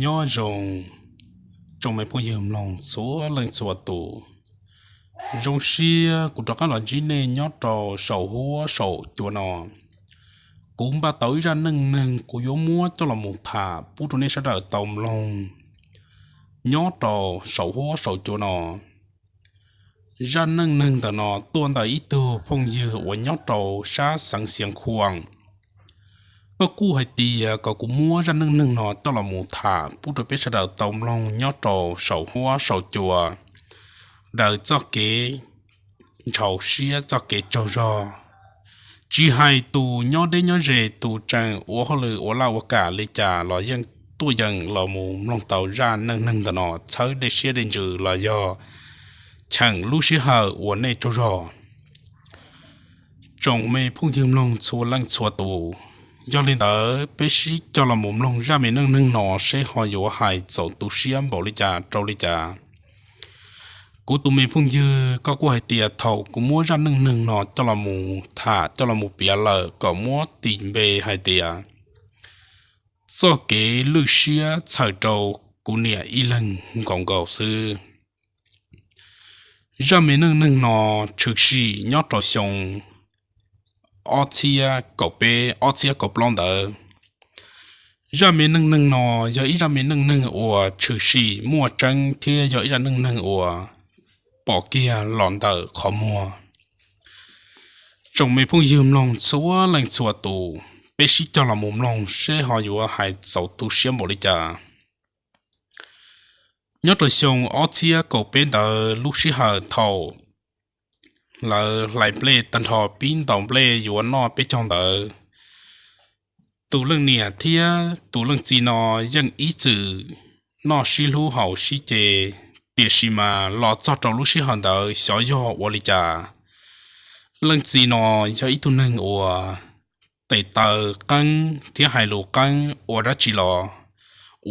Nyob zoo tsoom me phooj ywg mloog txhua leej txhua tus. Zoo siab kuv rov qab los ntsib nej nyob rau saum huab saum cua no. Kuv npaj tau ib zaj neej neeg kuv yuav muab coj los mus tham pub rau nej sawv daws tau mloog nyob rau saum huab saum cua no. Zaj neej neeg ntawm no tuaj ntawm ib tug phooj ywg uas nyob rau sab xeev Xiav Khuam. Koj kuj hais tias kom kuv muab zaj neej neeg no coj los mus tham pub rau peb sawv daws tau mloog nyob rau saum huab saum cua, daws txoj kev ntshaus siab txoj kev tsaug zog. Tsis hais tus nyob deb nyob ze, tus tseem ua hauj lwm ua laj ua kam li cas los yeej tuaj yeem los mus mloog tau zaj neej neeg ntawm no, txhawb dej siab dej ntsws los yog cheem lub sij hawm uas nej tsaug zog. Tsoom me phooj ywg mloog txhua leej txhua tus, yog li ntawd peb sib coj los mus mloog zaj me neej neeg no seb ho yuav hais txaus tu siab npaum li cas rau li cas. Kuv tus me phooj ywg, koj kuj hais tias thaum kuv muab zaj neej neeg no coj los mus tham coj los mus piav lawm kom muab tis npe hais tias txoj kev lwj siab txhawm rau kuv niam ib leeg nkaus nkaus xwb. Zaj me neej neeg no tshwm sim nyob rau xyoo ob txhiab kaum peb ob txhiab kaum plaub ntawd. Zaj me neej neeg no yog ib zaj me neej neeg uas tshwm sim muaj tseeb thiab yog ib zaj neej neeg uas pom kiag los ntawm qhov muag. Tsoom me phooj ywg mloog txhua leej txhua tus, peb sib cog los mus mloog seb ho yuav hais txaus tu siab npaum li cas. Nyob rau xyoo ob txhiab kaum peb ntawd, lub sij hawm thaum lawv hlais nplej tag nrho pib ntaus nplej yuav noj peb caug ntawd, tus leej niam thiab tus leej txiv no yeej ib txwm noj sib hlub haus sib ce. Tiam sis mas los txog rau lub sij hawm ntawd xyov yog ua li cas, leej txiv no yog ib tug neeg uas tes taw qeeb thiab hais lus qeeb, ua dab tsi los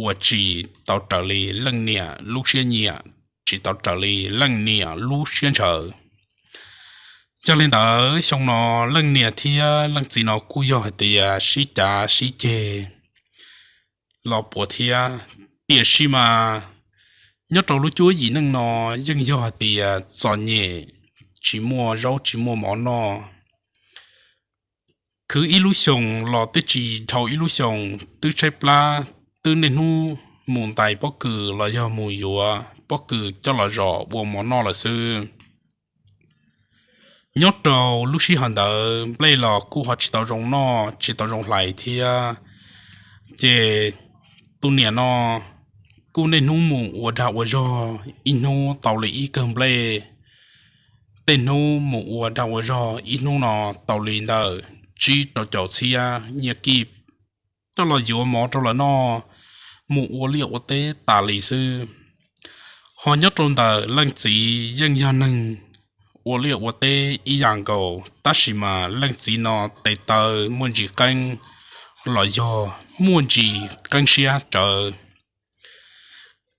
ua tsis tau raws li leej niam lub siab nyiam, tsis tau raws li leej niam lub siab ntshaw. Yog li ntawd xyoo no leej niam thiab leej txiv no kuj yog hais tias sib cav sib ceg los puas thiab. Tiam sis mas nyob rau lub cuab yim neej no yeej yog hais tias txom nyem, tsis muaj zaub tsis muaj mov noj. Khwv ib lub xyoos los twb tsis dhau ib lub xyoos, twb tshaib plab, twb niaj hnub mus ntais pob kws los yog mus yuav pob kws coj los zom ua mov noj lawm xwb. Nyob rau lub sij hawm ntawd nplej los kuj ho tsis tau zoo noj tsis tau zoo hlais thiab. Ces tus niam no kuj niaj hnub mus ua dag ua zog, ib hnub tau li ib kawm nplej, tej hnub mus ua dag ua zog ib hnub no tau li ntawm tsib rau caum txhiab nyiaj kij, coj los yuav mov rau lawv noj, mus ua liaj ua teb tas li xwb. Ho nyob rau ntawm leej txiv yeej yog neeg ua liaj ua teb ib yam nkaus, tab sis mas leej txiv no tes taw muaj ntsis qeeb los yog muaj ntsis qeeb siab rawv.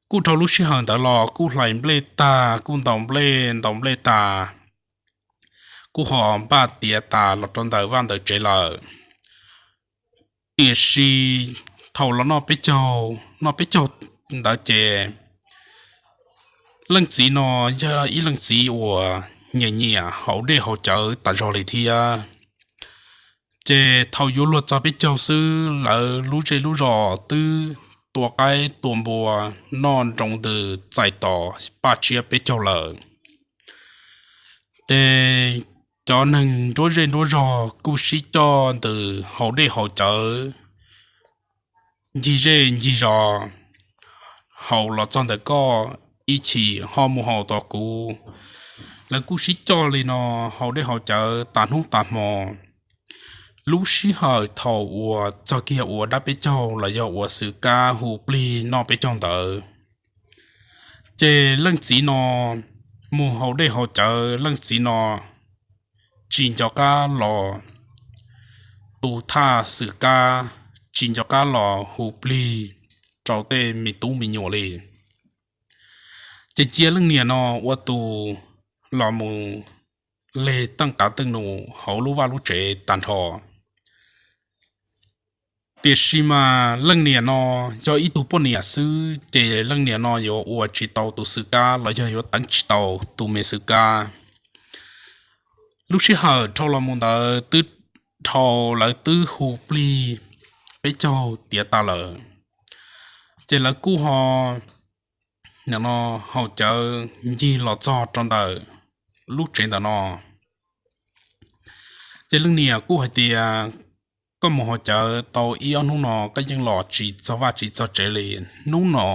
Kuj dhau lub sij hawm ntawd los kuj hlais nplej tag, kuj ntaus nplej, ntaus nplej tas, kuj ho npaj tiav tas los rau ntawm vaj ntawm tsev lawm. Tiam sis thaum los noj peb caug, noj peb caug ntawd ces leej txiv no yog ib leej txiv uas nyiam nyiam haus dej haus cawv tas zog li thiab. Ces thaum yuav luag txog peb caug xwb, lawv lub zej lub zos twb tua qaib tua npua, noj nroo ntws txais tos paj tsiab peb caug lawm. Ces cov neeg nruab zej nruab zog kuj sib coj ntws haus dej haus cawv ncig zej ncig zos, haus los txog ntawm koj, ib chim ho mus haus tom kuv. Lawv kuj sib coj li no haus dej haus cawv tas hnub tas hmo. Lub sij hawm thaum uas txog kiag ua dab peb caug los yog ua xwm kab hu plig noj peb caug ntawd, ces leej txiv no mus haus dej haus cawv, leej txiv no tsis nco qab los tu thaj xwm kab, tsis nco qab los hu plig rau tej me tub me nyuam li. Ces cia leej niam no ua tus los mus leg teej qav teej num hauv lub vaj lub tsev tag nrho. Tiam sis mas leej niam no yog ib tug poj niam xwb ces leej niam no yuav ua tsis tau tus xwm kab los yog yuav teev tsis tau tus me xwm kab. Lub sij hawm dhau los mus ntawd twb dhau, lawv twb hu plig peb caug tiav tas lawm, ces lawv kuj ho haus cawv ncig los txog rau ntawm lub tsev ntawm no. Ces leej niam kuj hais tias, koj mus haus cawv tau ib ob hnub no koj yeej los tsis txog vaj tsis txog tsev li. Hnub no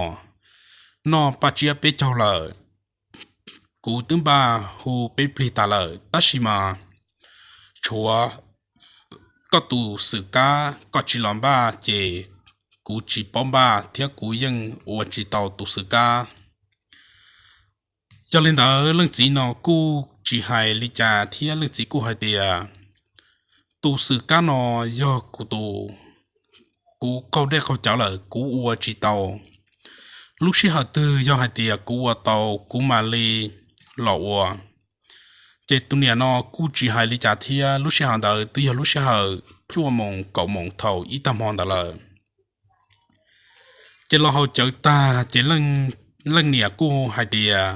noj paj tsiab peb caug lawm, kuv twb npaj hu peb plig tas lawm tab sis mas tshuav koj tus xwm kab koj tsis los npaj ces kuv tsis paub npaj thiab kuv yeej ua tsis tau tus xwm kab. Yog li ntawd leej txiv no kuj tsis hais li cas thiab leej txiv kuj hais tias, tus xwm kab no yog kuv tus, kuv qaug dej qaug cawv lawm kuv ua tsis tau. Lub sij hawm twg yog hais tias kuv ua tau kuv mam li los ua. Ces tus niam no kuj tsis hais li cas thiab lub sij hawm ntawd twb yog lub sij hawm cuaj moos kaum moos thaum ib tag hmo ntawd lawm. Ces los haus cawv tag ces leej niam kuj hais tias,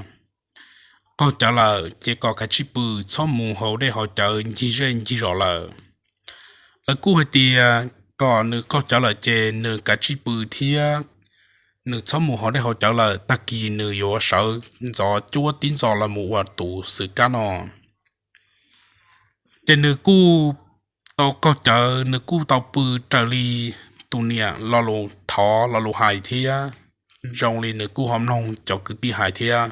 qaug cawv lawm ces kom kav tsij pw, txhob mus haus dej haus cawv ncig zej ncig zos lawm. Lawv kuj hais tias kom nws qaug cawv lawm ces nws kav tsij pw thiab nws txhob mus haus dej haus cawv lawm, tag kis nws yuav sawv ntxov cuab tib ntxov los mus ua tus xwm kab no. Ces nws kuj tau qaug cawv, nws kuj tau pw raws li tus niam lo lus thov lo lus hais thiab zoo li nws kuj ho mloog cov kwv tij hais thiab.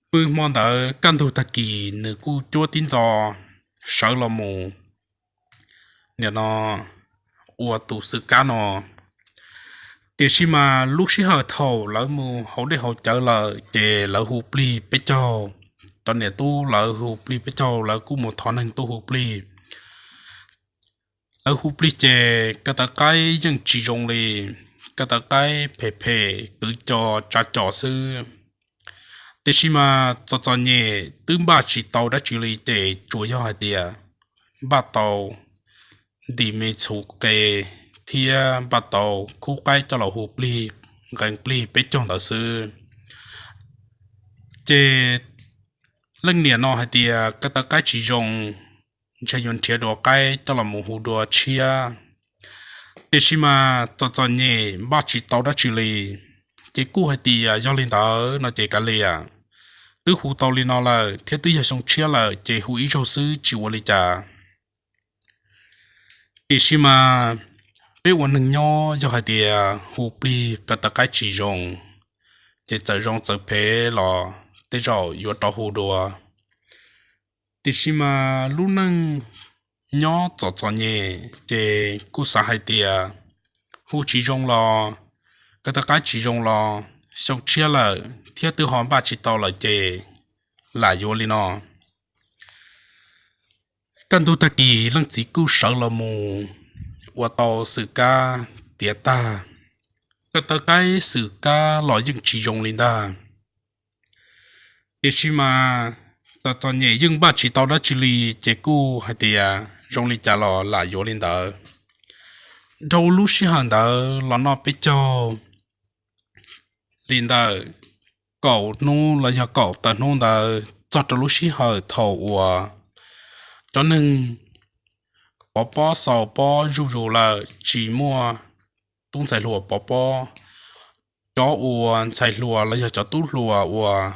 Pw hmo ntawd kaj ntug tag kis nws kuj cuab tib ntxov sawv los mus, nim no ua tus xwm kab no. Tiam sis mas lub sij hawm thaum lawv mus haus dej haus cawv lawm ces lawv hu plig peb caug, cov niam tub lawv hu plig peb caug, lawv kuj mus thov neeg tuaj hu plig. Lawv hu plig ces ko taw qaib yeej tsis zoo li, ko taw qaib phem phem kwv co tsav co xwb. Tiam sis mas txom txom nyem twb npaj tsis tau dab tsi li ces tsuas yog hais tias npaj tau ntim me txhuv qe thiab npaj tau khub qaib coj los hu plig, nqee plig peb caug ntawd xwb. Ces leej niam no hais tias ko taw qaib tsis zoo, ntshe yuav nrhiav dua qaib coj los mus hu dua tshiab. Tiam sis mas txom txom nyem npaj tsis tau dab tsi li, ces kuj hais tias yog li ntawd no ces kav liam, twb hu tau li no lawm thiab twb yog xyoo tshiab lawm ces hu ib zaug xwb tsis ua li cas. Tiam sis mas peb ua neeg nyob yog hais tias hu plig ko taw qaib tsis zoo, ces txawm zoo txawm phem los tej zaum yuav rov hu dua. Tiam sis mas lub neej nyob txom txom nyem ces kuj xav hais tias hu tsis zoo los, ko taw qaib tsis zoo los, xyoo tshiab lawm thiab twb ho npaj tsis tau lawm ces lam yuav li no. Kaj ntug tag kis leej txiv kuj sawv los mus ua tau xwm kab tiav tag, ko taw qaib xwm kab los yeej tsis zoo li ntag. Tiam sis mas txom txom nyem yeej npaj tsis tau dab tsi li, ces kuj hais tias zoo li cas los lam yuav li ntawd. Dhau lub sij hawm ntawd los noj peb caug li ntawm kaum hnub los yog kaum tawm hnub ntawd txog rau lub sij hawm thaum uas cov neeg pov pob xaus pob zuj zus lawm tsis muaj tub ntxhais hluas pov pob. Cov uas ntxhais hluas los yog cov tub hluas uas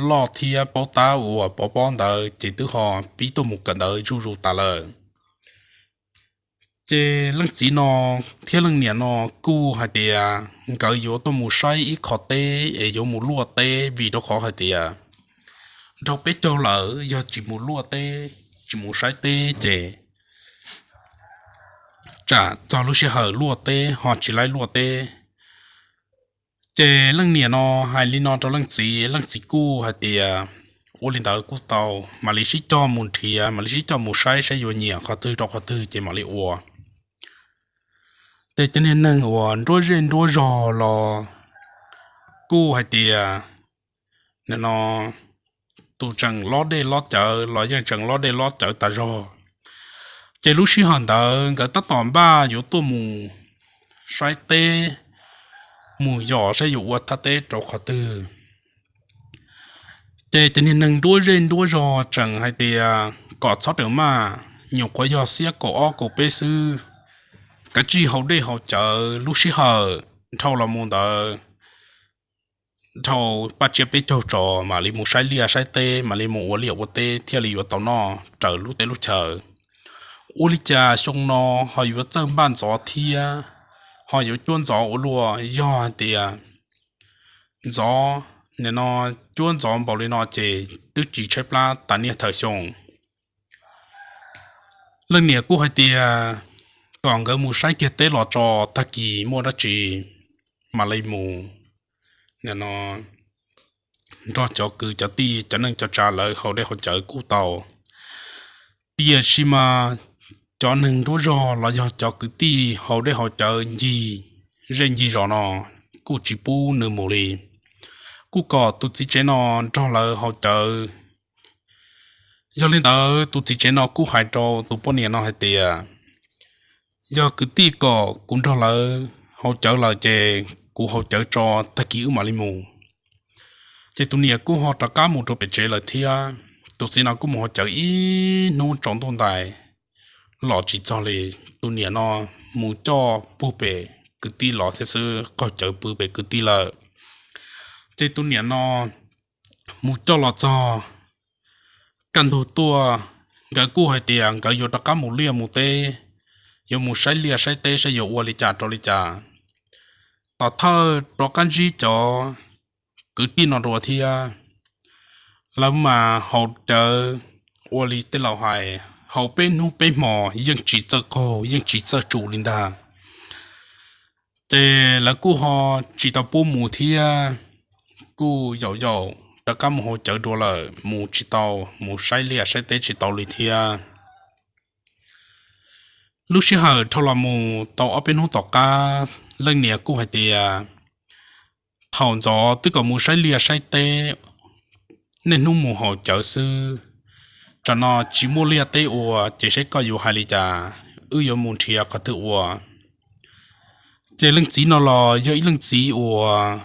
loj thiab paub tab uas pov pob ntawd ces twb ho pib tuaj mus kawm ntawv zuj zus tas lawm. Ces leej txiv no thiab leej niam no kuj hais tias nkawd yuav tuaj mus saib ib qho teb es yuav mus luaj teb vim rau qhov hais tias dhau peb caug lawm yog tsis mus luaj teb, tsis mus saib teb ces tsam txog lub sij hawm luaj teb ho tsis laib luaj teb. Ces leej niam no hais li no rau leej txiv, leej txiv kuj hais tias ua li ntawd kuj tau, mam li sib coj mus nrhiav, mam li sib coj mus saib saib yuav nyiam qhov twg rau qhov twg ces mam li ua. Ces cov niag neeg uas nruab zej nruab zog los kuj hais tias nim no tus tseem lob dej lob cawv los yeej tseem lob dej lob cawv tas zog, Ces lub sij hawm ntawd nkawd tab tom npaj yuav tuaj mus saib teb, mus yos saib yuav ua thaj teb rau qhov twg. Ces cov niag neeg nruab zej nruab zog tseem hais tias kom txhob rawm maj, nyuam qhuav yog xiab kaum ob kaum peb xwb, kav tsij haus dej haus cawv. Lub sij hawm dhau los mus ntawd, dhau paj tsiab peb caug tso mam li mus saib liaj saib teb, mam li mus ua liaj ua teb thiaj li yuav tau noj raws lub teb lub chaw. Ua li cas xyoo no ho yuav txawj npaj ntxov thiab ho yuav cuab ntxov ua luaj? Yog hais tias ntxov, nim no cuab ntxov npaum li no ces twb tsis tshaib plab tas niaj thawm xyoo. Leej niam kuj hais tias kom nkawd mus saib kiag teb los tso, tag kis muaj dab tsi mam li mus nrog cov kwv cov tij cov neej cov tsav lawv haus dej haus cawv kuj tau. Tiam sis mas cov neeg nruab zog los yog cov kwv tij haus dej haus cawv ncig zej ncig zos no kuj tsis pub nws mus li, kuj kom tus txiv tsev no nrog lawv haus cawv. Yog li ntawd tus txiv tsev no kuj hais rau tus poj niam no hais tias, yog kwv tij kom kuv nrog lawv haus cawv lawm ces kuv haus cawv tso, tag kis wb mam li mus. Ces tus niam kuj ho rov qab mus rau pem tsev lawm thiab. Tus txiv no kuj mus haus cawv ib hnub tsaus ntuj ntais los tsis txog li. Tus niam no mus coj puag pem kwv tij los thiab xwb, qaug cawv pw pem kwv tij lawm. Ces tus niam no mus coj los txog, kaj ntug tuaj, nkawd kuj hais tias nkawd yuav rov qab mus liaj mus teb, yuav mus saib liaj saib teb saib yuav ua li cas rau li cas. Tom thawj rov qab ntsib cov kwv tij no dua thiab, lawv mas haus cawv ua li tej laus hais, haus peb hnub peb hmo yeej tsis txawj qaug yeej tsis txawj tsum li ntag. Ces lawv kuj ho tsis tau pub mus thiab, kuj yaum yaum rov qab mus haus cawv dua lawm, mus tsis tau, mus saib liaj saib teb tsis tau li thiab. Lub sij hawm dhau los mus tau ob peb hnub tom qab, leej niam kuj hais tias, thaum ntxov twb kom mus saib liaj saib teb, niaj hnub mus haus cawv xwb, tsam no tsis muaj liaj teb ua ces seb koj yuav hais li cas, wb yuav mus nrhiav qhov twg ua. Ces leej txiv no los yog ib leej txiv uas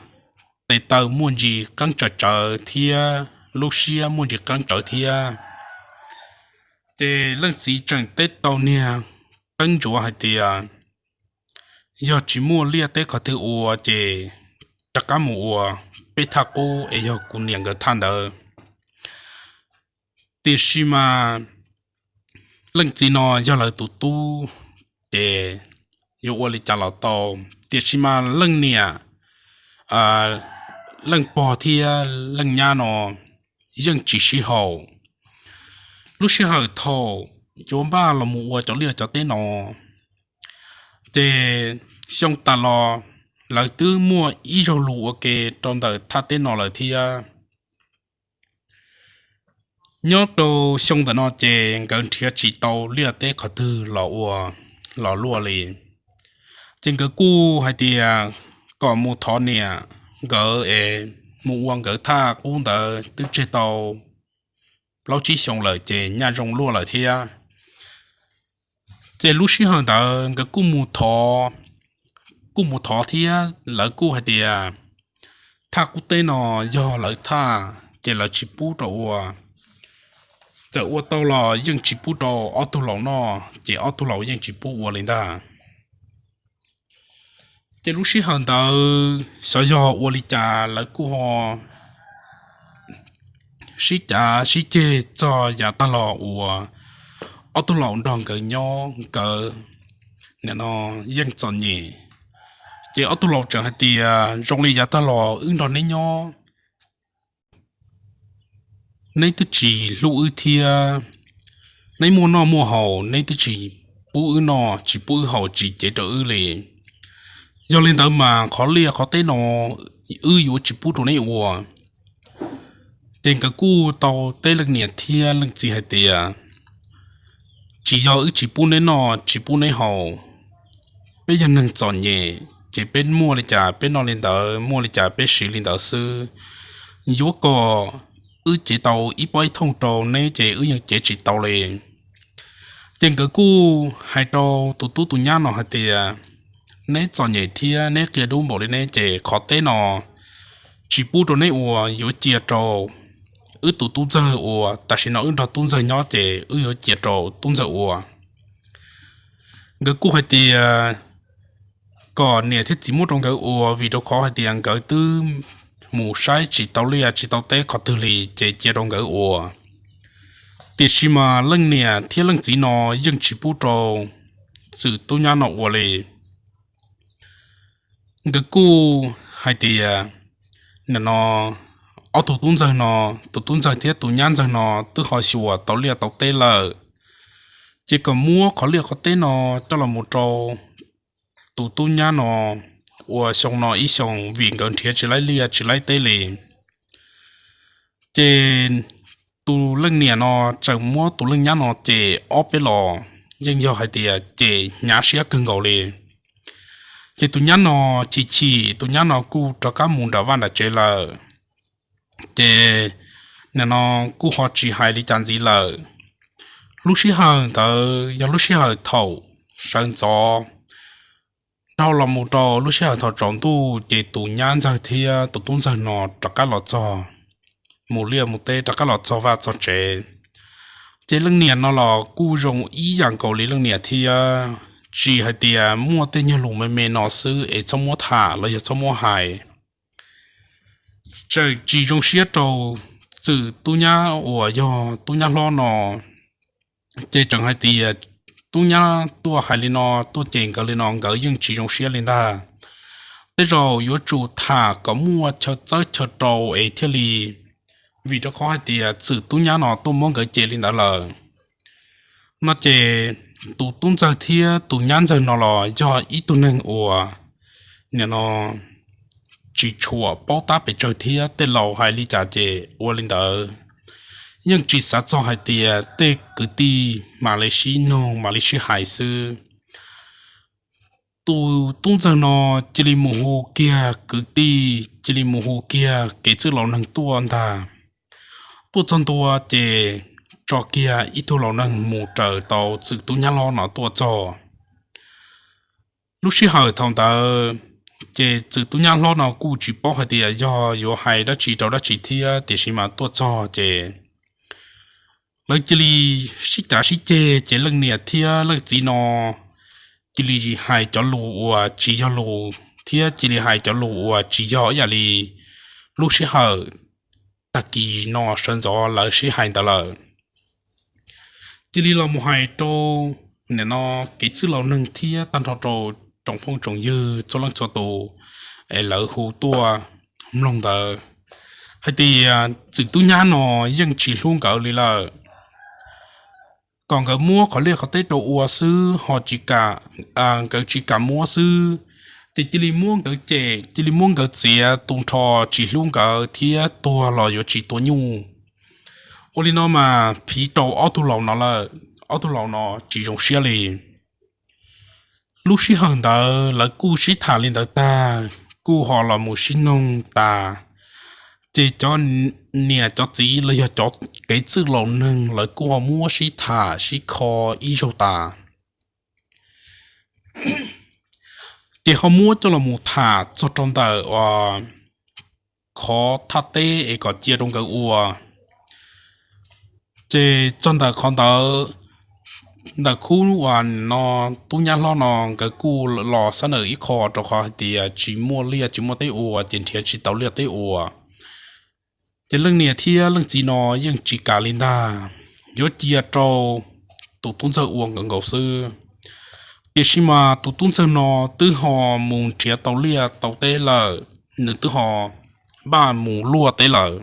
tes taw muaj ntsis qeeb tsawv tsawv thiab lub siab muaj ntsis qeeb tsawv thiab. Ces leej txiv tseem teb tau niag qeeb ntsuav hais tias, yog tsis muaj liaj teb qhov twg ua ces rov qab mus ua peb thaj qub es yog kuv niam nkawd thaj ntawd. Tiam sis mas leej txiv no yog lawv tus tub, ces yuav ua li cas los tau. Tiam sis mas leej niam, leej pog thiab leej nyab no yeej tsis sib haum. Lub sij hawm thaum yuav npaj los mus ua cov liaj cov teb no, ces xyoo tas los lawv twb muaj ib zaug lus ua ke rau ntawm thaj teb no lawm thiab. Nyob rau xyoo ntawm no ces nkawd nrhiav tsis tau liaj teb qhov twg los ua los luaj li. Ces nkawd kuj hais tias kom mus thov niam nkawd es mus ua nkawd thaj qub ntawd twb tseg tau plaub tsib xyoo lawm ces nyaj zoo luaj lawm thiab. Ces lub sij hawm ntawd nkawd kuj mus thov, kuj mus thov thiab lawv kuj hais tias thaj qub teb no yog lawv thaj ces lawv tsis pub rau ua. Txawm ua tau los yeej tsis pub rau ob tug laus noj ces ob tug laus yeej tsis pub ua li ntag. Ces lub sij hawm ntawd xyov yog ua li cas lawv kuj ho sib cav sib ceg txog yav tag los uas ob tug laus nrog nkawd nyob nkawd nim no yeej txom nyem. Ces ob tug laus tseem hais tias zoo li yav tag los wb nrog neb nyob, neb twb tsis hlub wb thiab, neb muaj noj muaj haus neb twb tsis pub wb noj tsis pub wb haus tsis cev rau wb li. Yog li ntawd mas qhov liaj qhov teb no wb yuav tsis pub rau neb ua. Ces nkawd kuj tau teb leej niam thiab leej txiv hais tias, tsis yog wb tsis pub neb noj tsis pub neb haus, peb yog neeg txom nyem ces peb muaj li cas peb noj li ntawd, muaj li cas peb siv li ntawd xwb. Yuav kom wb cev tau ib pob ib thooj rau neb ces wb yeej cev tsis tau li. Ces nkawd kuj hais rau tus tub tus nyab no hais tias, neb txom nyem thiab neb qia dub npaum li neb ces qhov teb no tsis pub rau neb ua, yuav cia rau wb tus tub ntxawg ua, tam sim no wb nrog tub ntxawg nyob ces wb yuav cia rau tub ntxawg ua. Nkawd kuj hais tias kom niam thiab txiv muab rau nkawd ua, vim rau qhov hais tias nkawd twb mus saib tsis tau liaj tsis tau teb qhov twg li, ces cia rau nkawd ua. Tiam sis mas leej niam thiab leej txiv no yeej tsis pub rau txwm tub nyab no ua li. Nkawd kuj hais tias, nim no ob tug tub ntxawg no, tus tub ntxawg thiab tus nyab ntxawg no twb ho xyuas tau liaj tau teb lawm, ces kom muab qhov liaj qhov teb no coj los mus rau tus tub nyab no ua xyoo no ib xyoos, vim nkawd nrhiav tsis laib liaj tsis laib teb li. Ces tus leej niam no tseem muab tus leej nyab no ces ob peb los, yeej yog hais tias ces hnyav siab kawg nkaus li. Ces tus nyab no chim chim, tus nyab no kuj rov qab mus nram vaj nram tsev lawm. Ces nim no kuj ho tsis hais li cas ntxiv lawm. Lub sij hawm ntawd yog lub sij hawm thaum sawv ntxov, dhau los mus rau lub sij hawm thaum tsaus ntuj ces tus nyab ntxawg thiab tus tub ntxawg no rov qab los txog, mus liaj mus teb rov qab los txog vaj txog tsev. Ces leej niam no los kuj zoo ib yam nkaus li leej niam thiab, tsis hais tias muaj tej nyuag lus me me no xwb es txhob muab tham los yog txhob muab hais. Tseem tsis zoo siab rau txwm tub nyab uas yog tub nyab hlob no, ces tseem hais tias tub nyab tuaj hais li no, tuaj cem nkawd li no nkawd yeej tsis zoo siab li ntag. Tej zaum yuav tsum tham kom muaj chaw txawb chaw rau es thiaj li, vim rau qhov hais tias txwm tub nyab no tuaj muab nkawd cem li ntawd lawm no ces tus tub ntxawg thiab tus nyab ntxawg no los yog ib tug neeg uas nim no tsis tshua paub tab pes tsawg thiab, tej laus hais li cas ces ua li ntawd, yeej tsis xav txog hais tias tej kwv tij mam li sib nug mam li sib hais xwb. Tus tub ntxawg no cia li mus hu kiag kwv tij, cia li mus hu kiag kev txwj laus neeg tuaj ntag. Tuaj txog ntua ces tso kiag ib tug laus neeg mus raws tau txwm tub nyab hlob no tuaj txog. Lub sij hawm thaum ntawd ces txwm tub nyab hlob no kuj tsis paub hais tias yog yuav hais dab tsi rau dab tsi thiab, tiam sis mas tuaj txog ces lawv cia li sib cav sib ceg, ces leej niam thiab leej txiv no cia li hais cov lus uas tsis yog lus thiab cia li hais cov lus uas tsis yog ib yam li lub sij hawm tag kis no sawv ntxov lawv sib hais ntawd lawm. Cia li los mus hais rau nim no kev txwj laus neeg thiab tag nrho rau tsoom phooj tsoom ywg txhua leej txhua tus es lawv hu tuaj mloog ntawd hais tias txwm tub nyab no yeej tsis hlub nkawd li lawm, kom nkawd muab qhov liaj qhov teb rau ua xwb ho tsis kam, nkawd tsis kam muab xwb, ces cia li muab nkawd cem, cia li muab nkawd txiav tu nrho, tsis hlub nkawd thiab tuag los yuav tsis tua nyuj. Ua li no mas phiv rau ob tug laus no lawm, ob tug laus no tsis zoo siab li. Lub sij hawm ntawd lawv kuj sib tham li ntawd tag, kuj ho los mus sib noog tas, ces cov niam cov txiv los yog cov kev txwj laus neeg lawv kuj ho muab sib tham sib kho ib zaug tas, ces ho muab coj los mus tham txog rau ntawm qhov thaj teb es kom cia rau nkawd ua. Ces txog ntawm qhov ntawd, ntawm khub uas no tub nyab hlob no nkawd kuj los xab nawm ib qho rau qhov hais tias tsis muaj liaj tsis muaj teb ua ces nrhiav tsis tau liaj teb ua. Ces leej niam thiab leej txiv no yeej tsis kam li ntag, yuav cia rau tus tub ntxawg ua nkaus nkaus xwb. Tiam sis mas tus tub ntxawg no twb ho mus nrhiav tau liaj tau teb lawm, nws twb ho npaj mus luaj teb lawm.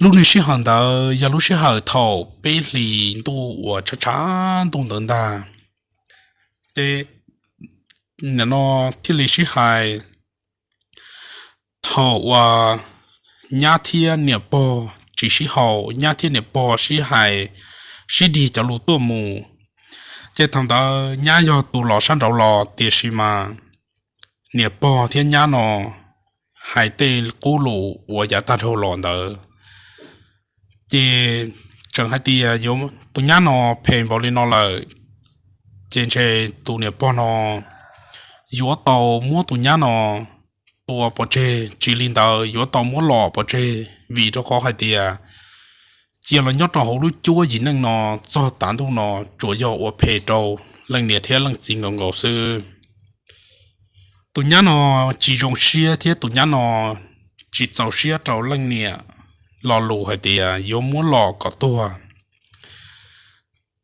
Lub niag sij hawm ntawd yog lub sij hawm thaum peb hlis ntuj uas tshav tshav ntuj ntawd ntag. Ces nim no thiaj li sib hais, thaum uas nyab thiab niam pog tsis sib haum, nyab thiab niam pog sib hais, sib dig cov lus tuaj mus, ces thaum ntawd nyab yog tus los sab nraud los, tiam sis mas niam pog thiab nyab no hais tej qub lus uas yav tag dhau los ntawd, ces tseem hais tias yuav tus nyab no phem npaum li no lawm, ces ntshe tus niam pog no yuav tau muab tus nyab no tua pov tseg, tsis li ntawd yuav tau muab lom pov tseg, vim rau qhov hais tias cia los nyob rau hauv lub cuab yim neej no txog tav ntuj no tsuas yog ua phem rau leej niam thiab leej txiv nkaus nkaus xwb. Tus nyab no tsis zoo siab thiab tus nyab no tsis txaus siab rau leej niam lo lus hais tias yuav muab lom kom tuag.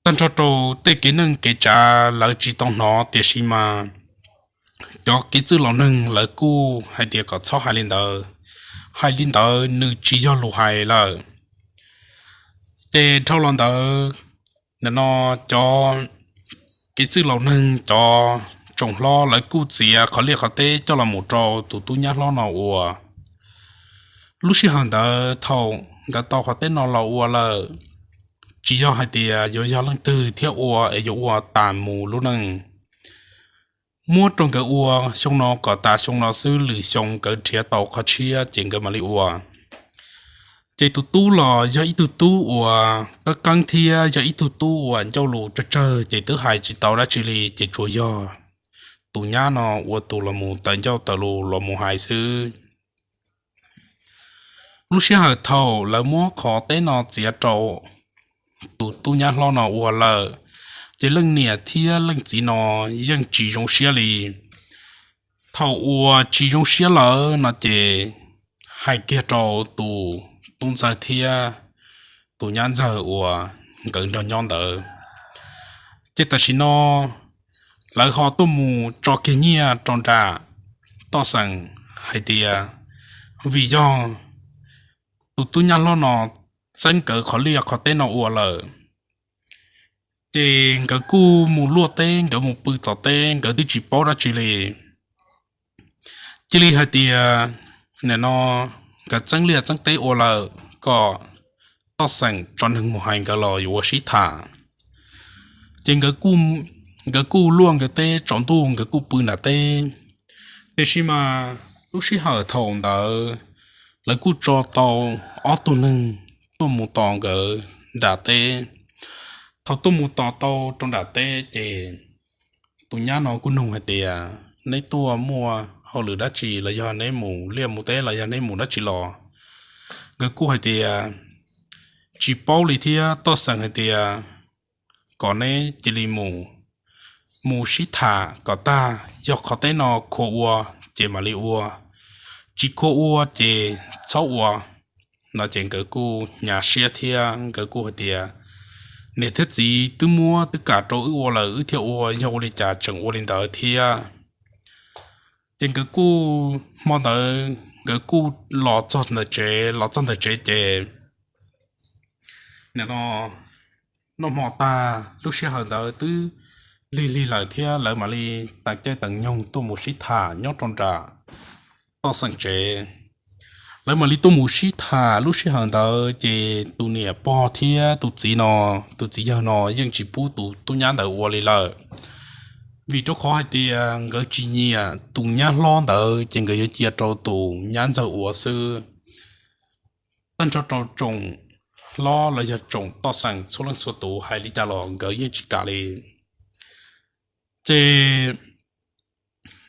Tag nrho rau tej kev neej kev tsav lawv tsis tau hnov, tiam sis mas cov kev txwj laus neeg lawv kuj hais tias kom txhob hais li ntawd, hais li ntawd nws tsis yog lus hais lawm. Ces dhau los ntawd, nim no cov kev txwj laus neeg, cov tsoom hlob lawv kuj txiav qhov liaj qhov teb coj los mus rau tus tub nyab hlob no ua. Lub sij hawm ntawd thaum nkawd tau qhov teb no los ua lawm, tsis yog hais tias yuav yog leej twg thiaj ua es yuav ua tas mus lub neej. Muab rau nkawd ua xyoo no kom tas xyoo no xwb, lwm xyoo nkawd nrhiav tau qhov tshiab ces nkawd mam li ua. Ces tus tub los yog ib tug tub uas qeeb qeeb thiab yog ib tug tub uas ncauj lus tsawg tsawg, ces twb hais tsis tau dab tsi li, ces tsuas yog tus nyab no ua tus los mus taws ncauj taws lus los mus hais xwb. Lub sij hawm thaum lawv muab qhov teb no txiav rau tus tub nyab hlob no ua lawm, ces leej niam thiab leej txiv no yeej tsis zoo siab li. Thaum uas tsis zoo siab lawm no ces hais kiag rau tus tub ntxawg thiab tus nyab ntxawg uas nkawd nrog nyob ntawd. Ces tam sim no lawv ho tuaj mus tso kiag nyiaj rau nram toj xeem hais tias vim yog tus tub nyab hlob no txeeb nkawd qhov liaj qhov teb no ua lawm, ces nkawd kuj mus luaj teb, nkawd mus pw tom teb, nkawd twb tsis paub dab tsi li. Cia li hais tias nim no nkawd txeeb liaj txeeb teb ua lawm, kom toj xeem tso neeg mus hais nkawd los yuav ua sib tham. Ces nkawd kuj luaj nkawd teb tsaus ntuj, nkawd kuj pw nram teb. Tiam sis mas lub sij hawm thaum ntawd lawv kuj tso tau ob tug neeg tuaj mus tos nkawd nram teb. Thaum tuaj mus tos tau rau nram teb ces tus nyab no kuj nug hais tias, neb tuaj muaj hauj lwm dab tsi los yog neb mus liaj mus teb los yog neb mus dab tsi los? Nkawd kuj hais tias tsis paub li thiab, toj xeem hais tias kom neb cia li mus, mus sib tham kom tag, yog qhov teb no khuam ua ces mam li ua, tsis khuam ua ces txhob ua no. Ces nkawd kuj hnyav siab thiab nkawd kuj hais tias, niam thiab txiv twb muab twb kam rau wb ua lawm wb thiaj ua, yog ua li cas tseem ua li ntawd thiab. Ces nkawd kuj, hmo ntawd nkawd kuj los txog ntawm tsev, los txog ntawm tsev ces nim no noj hmo tag, lub sij hawm ntawd twb lig lig lawm thiab lawv mam li teem caij teem nyoog tuaj mus sib tham nyob rau nram toj xeem tsev. Lawv mam li tuaj mus sib tham lub sij hawm ntawd ces tus niam pog thiab tus txiv no, tus txiv yawg no yeej tsis pub tus tub nyab ntawd ua li lawm, vim rau qhov hais tias nkawd tsis nyiam tus nyab hlob ntawd ces nkawd yuav cia rau tus nyab ntxawg ua xwb. Tag nrho rau tsoom hlob los yog tsoom toj xeem txhua leej txhua tus hais li cas los nkawd yeej tsis kam li. Ces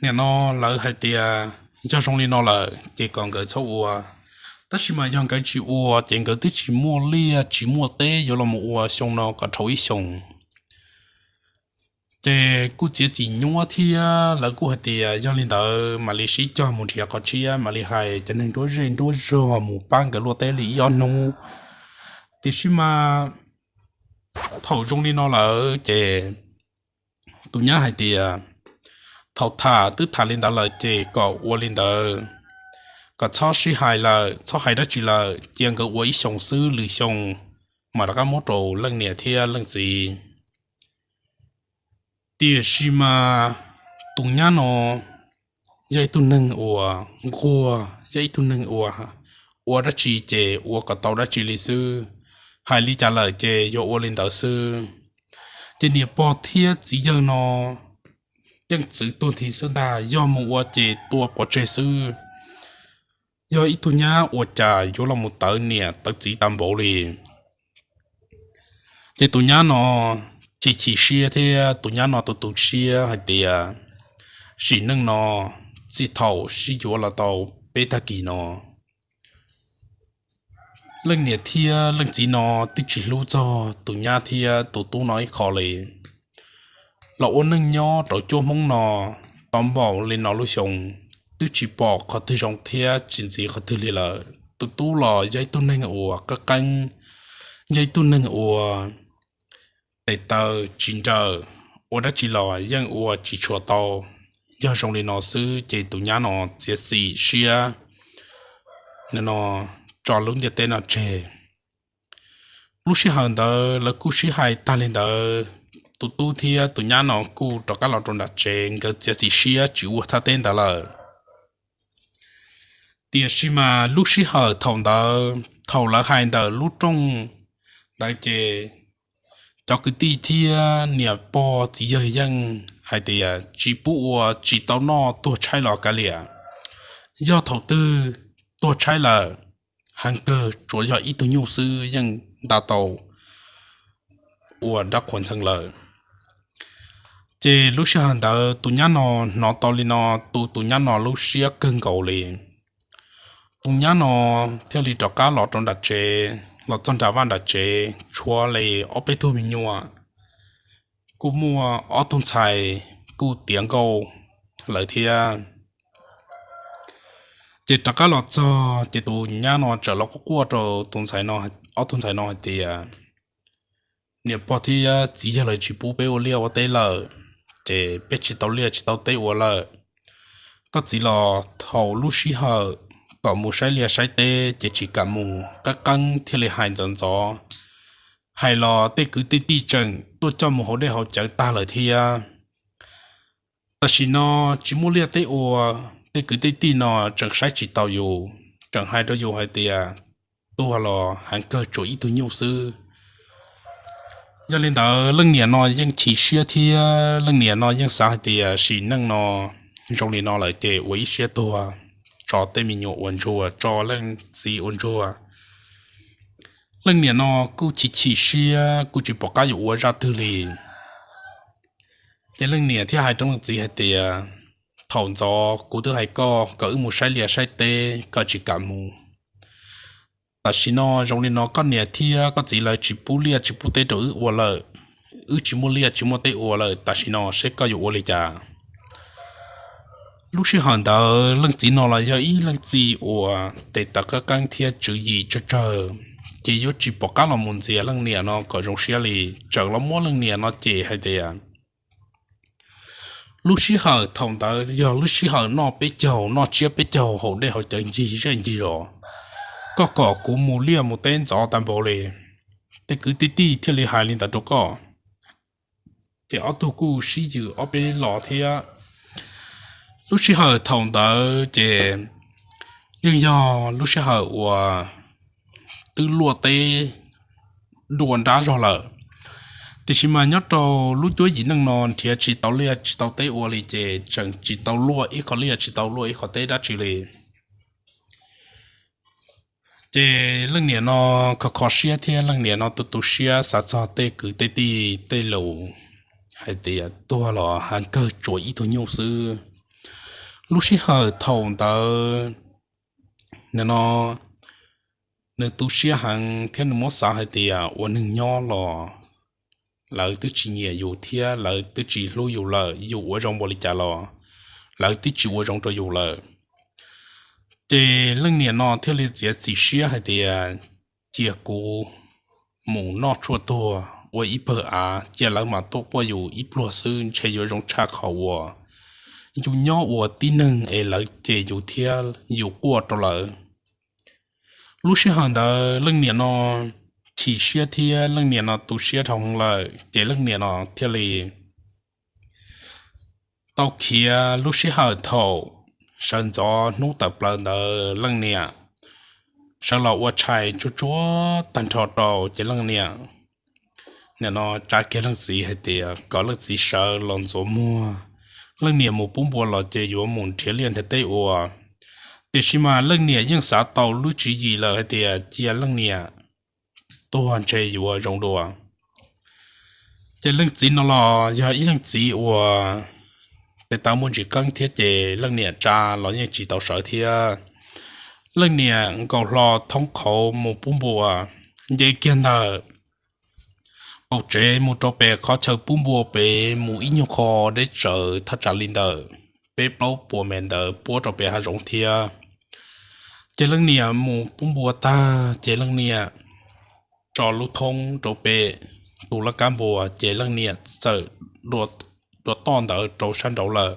nim no lawv hais tias yog zoo li no lawm ces kom nkawd txhob ua, tab sis mas yog nkawd tsis ua ces nkawd twb tsis muaj liaj tsis muaj teb yuav los mus ua xyoo no kom dhau ib xyoos. Ces kuj txiav txim nyuab thiab lawv kuj hais tias yog li ntawd mam li sib cog mus nrhiav qhov tshiab, mam li hais cov neeg nruab zej nruab zog mus pab nkawd luaj teb li ib ob hnub. Tiam sis mas thaum zoo li no lawm ces tus nyab hais tias thaum tham twb tham li ntawd lawm ces kom ua li ntawd, kom txhob sib hais lawm, txhob hais dab tsi lawm, cia nkawd ua ib xyoos xwb, lwm xyoo mas rov qab muab rau leej niam thiab leej txiv. Tiam sis mas tus nyab no yog ib tug neeg uas nquag, yog ib tug neeg uas ua dab tsi ces ua kom tau dab tsi li xwb, hais li cas lawm ces yuav ua li ntawd xwb. Ces niam pog thiab txiv yawg no yeej txwv tuag nthi xwb ntag, yog mus ua ces tua pov tseg xwb. Yog ib tug nyab ua cas yuav los mus tawv niam tawv txiv tag npaum li. Ces tus nyab no chim chim siab thiab tus nyab no tu tu siab hais tias, sim neej no txij thaum sib yuav los tau peb tag kis no, leej niam thiab leej txiv no twb tsis hlub txog tus nyab thiab tus tub no ib qho li. Los ua neej nyob rau cuab Hmoob no tau npaum li no lub xyoo, twb tsis pom qhov twg zoo thiab tsis ntxiv qhov twg li lawm. Tus tub los yog ib tug neeg uas qab qeeb, yog ib tug neeg uas tes taw tsis nrawm, ua dab tsi los yeej ua tsis tshua tau. Yog zoo li no xwb ces tus nyab no txiav txim siab no tso lub ntiaj teb no tseg. Lub sij hawm ntawd lawv kuj sib hais tag li ntawd, tus tub thiab tus nyab no kuj rov qab los rau nram tsev, nkawd txiav txim siab tsis ua thaj teb ntawd lawm. Tiam sis mas lub sij hawm thaum ntawd, thaum lawv hais ntawm lub rooj ntawd ces cov kwv tij thiab niam pog txiv yawg yeej hais tias tsis pub ua, tsis tau noj, tuag tshaib los kav liam. Yog thaum twg tuag tshaib lawm, heev kawg tsuas yog ib tug nyuj xwb yeej nta tau ua dab qhuas ntxhee lawm. Ces lub sij hawm ntawd tus nyab no hnov tau li no, tu tus nyab no lub siab kawg nkaus li. Tus nyab no thiaj li rov qab los rau nram tsev, los txog nram vaj nram tsev tshuav li ob peb tug me nyuam, kuj muaj ob tug ntxhais kuj tiav nkauj lawm thiab. Ces rov qab los txog ces tus nyab no txawm los quaj quaj rau tus ntxhais no, ob tug ntxhais no hais tias, niam pog thiab txiv yawg lawv tsis pub peb ua liaj ua teb lawm, ces peb tsis tau liaj tsis tau teb ua lawm. Koj txiv los thaum lub sij hawm kom mus saib liaj saib teb ces tsis kam mus, qab qeeb thiaj li hais ntxov ntxov. Hais los tej kwv tej tij tseem tuaj coj mus haus dej haus cawv tag lawm thiab. Tam sim no tsis muaj liaj teb ua, tej kwv tej tij no tseem saib tsis taus yus, tseem hais rau yus hais tias tuag los heev kawg tsuas ib tug nyuj xwb. Yog li ntawd leej niam no yeej chim siab thiab leej niam no yeej xav hais tias sim neej no zoo li no lawm ces ua ib siab tuag, tso tej me nyuam ua ntsuag, tso leej txiv ua ntsuag. Leej niam no kuj chim chim siab kuj tsis pom qab yuav ua zaj twg li. Ces leej niam thiaj hais rau leej txiv hais tias, thaum ntxov kuv twb hais koj kom wb mus saib liaj saib teb koj tsis kam mus. Tam sim no zoo li no koj niam thiab koj txiv lawv tsis pub liaj tsis pub teb rau wb ua lawm, wb tsis muaj liaj tsis muaj teb ua lawm, tam sim no seb koj yuav ua li cas? Lub sij hawm ntawd leej txiv no los yog ib leej txiv uas tes taw qab qeeb thiab tswv yim tsawg tsawg, ces yuav tsis pom qab los mus ntxias leej niam no kom zoo siab li, tseem los muab leej niam no cem hais tias, lub sij hawm thaum ntawd yog lub sij hawm noj peb caug, noj tsiab peb caug, haus dej haus cawv ncig zej ncig zos, koj kom kuv mus liaj mus teb ntxov tag npaum li, tej kwv tij tij thiaj li hais li ntawd rau koj. Ces ob tug kuj sib yws ob peb los thiab. Lub sij hawm thaum ntawd ces yeej yog lub sij hawm uas twb luaj teb dua nrab zog lawm, tiam sis mas nyob rau lub cuab yim neej no nrhiav tsis tau liaj tsis tau teb ua li ces tseem tsis tau luaj ib qho liaj tsis tau luaj ib qho teb dab tsi li. Ces leej niam no kho kho siab thiab leej niam no tu tu siab xav txog tej kwv tej tij tej lus hais tias tuag los heev kawg tsuas ib tug nyuj xwb. Lub sij hawm thaum ntawd no nws tu siab heev thiab nws muab xav hais tias ua neeg nyob los lawv twb tsis nyiam yus thiab lawv twb tsis hlub yus lawm, yus ua zoo npaum li cas los lawv twb tsis ua zoo rau yus lawm. Ces leej niam no thiaj li txiav txim siab hais tias cia kuv mus noj tshuaj tuag ua ib pawg av, cia lawv mam tuaj quaj yus ib pluag xwb ntshe yuav zoo tshaj qhov uas yus nyob ua tib neeg es lawv cem yus thiab yus quaj rau lawv. Lub sij hawm ntawd leej niam no chim siab thiab leej niam no tu siab dhau lawm ces leej niam no thiaj li tau khiav lub sij hawm thaum sawv ntxov hnub tawm plaws ntawd leej niam sawv los ua tshais tsuag tsuag tag nrho rau ces leej niam nim no tsa kiag leej txiv hais tias kom leej txiv sawv los ntxuav muag, leej niam mus pub npua los ces yuav mus nrhiav liaj nrhiav teb ua. Tiam sis mas leej niam yeej xav tau lub tswv yim lawm hais tias cia leej niam tuag ntshe yuav zoo dua. Ces leej txiv no los yog ib leej txiv uas tes taw muaj ntsis keeb thiab ces leej niam tsa los yeej tsis tau sawv thiab. Leej niam nkaus hlo thoob qhauv mus pub npua, nce kiag ntawm qaum tsev mus rau pem qhov chaw pub npua pem mus ib nyuag qho deb tsawv thaj tsam li ntawm peb plaub puas mev ntawd puab rau pem hav zoov thiab. Ces leej niam mus pub npua tag ces leej niam tso lub thoob rau pem tus laj kab npua ces leej niam txawm dua toj ntawd rau sab nraud lawm.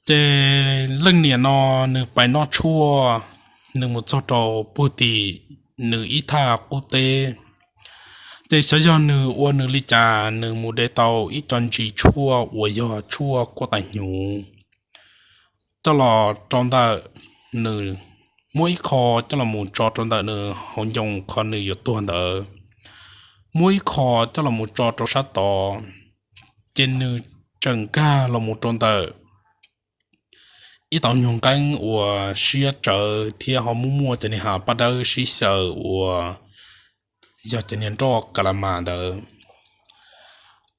Ces leej niam no nws pais noj tshuaj, nws mus txog rau puag tim nws ib thaj qub teb, ces xyov yog nws ua nws li cas nws mus de tau ib co ntsis tshuaj uas yog tshuaj kuaj tais hnyuv coj los rau ntawm nws, muab ib qho coj los mus tso rau ntawm nws hauv ncoo qhov nws yuav tuag ntawd, muab ib qho coj los mus tso rau sab tod, ces nws tseem nkag los mus rau ntawm ib tauv nyuag nqeeb uas siab tsawv thiab ho muaj muaj cov niag hav paj dawb sib xyaw uas yog cov niag nroj ka la mas ntawd.